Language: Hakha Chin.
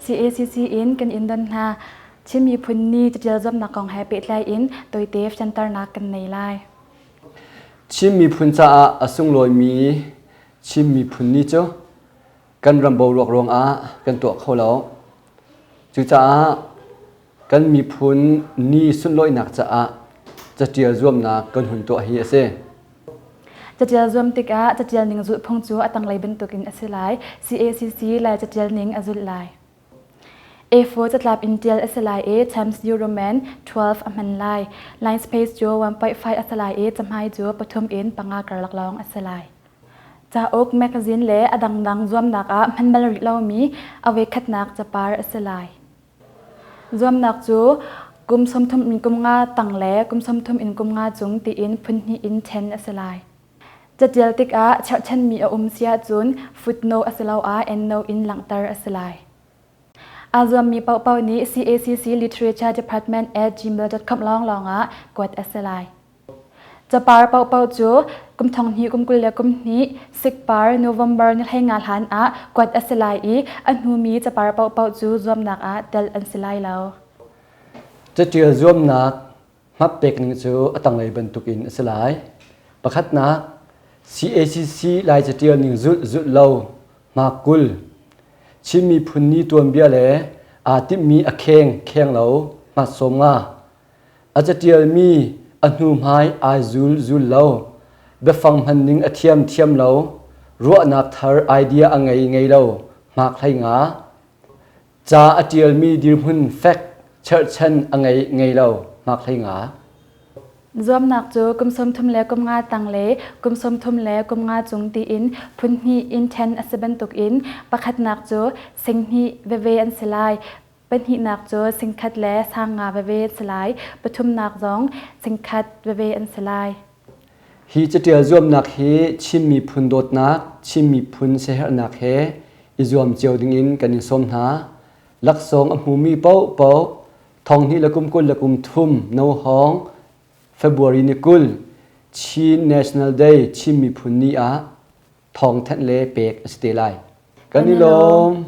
CACC in kan in don hna. Chin miphun ni catial zuamnak kong he pehtlai in tawite fianternak kan nei lai. Chin miphun caah a sunglawimi Chin miphun ni cu kan ram boruak ruangah kan tuah kho lo. Cucaah kan miphun ni sunlawinak caah catial zuamnak kan hun tuah hi a si. Catial zuam tikah catial ning zulhphung cu a tanglei bantukin a si lai. CACC Lai catial ning a zulh lai. A4 catlap in tial a si lai i Times New Roman 12 a hman lai. Line space cu 1.5 a si lai i cahmai cu pathum in panga karlak lawng a si lai. Cauk, mekazin le a dangdang zuamnak ah hman bal rih lomi a voikhatnak capar a si lai. Zuamnak cu kum 30 in kum nga tang le kum 30 in kum nga cung tiin phun hnih in ṭhen a si lai. Catial tikah cherhchanmi a um si ahcun footnote asiloah endnote in langhter a si lai. Aa zuammi paohpaoh nih CACC Literature Department at gmail.com lawnglawng ah kuat a si lai. Capar paohpaoh cu kum 2000 kum 22 sikpar November ni 15 hlan ah kuat a si lai i a hnumi capar paohpaoh cu zuamnak ah telh an si lai lo. Catial zuamnak hmappek ning cu a tanglei bantukin a si lai. Pakhatnak, CACC Lai catial ning zulh zulh lo hmak 20. Chin miphun ni tuanbia le aa timhmi a kheng kheng lo hmat 15. A catialmi a hnuhmai ai zul zul lo. Biafang hmanning a thiam thiam lo. Ruahnak thar idea a ngei ngei lo. Hmak 15. Ca a ṭialmi dirhmun fek cherhchan a ngei ngei lo. Hmak 15. Zuamnak cu kum 35 tang le kum 35 cung tiin phun hnih in ṭhen a si bantukin pakhatnak cu sing hnih veve an si lai. Pahnihnak cu singkhat le sangnga veve an si lai. Pathumnak zong singkhat veve an si lai. Hi catial zuamnak hi Chin miphun dawtnak, Chin miphun siaherhnak he i zuam cio dingin kan in sawm hna. Laksawng a hmumi paohpaoh thonghnih le kum 23 no hawng February ni 20 Chin National Day Chin Miphun Ni ah thawngthanh le pek a si te lai. Kan i lawm.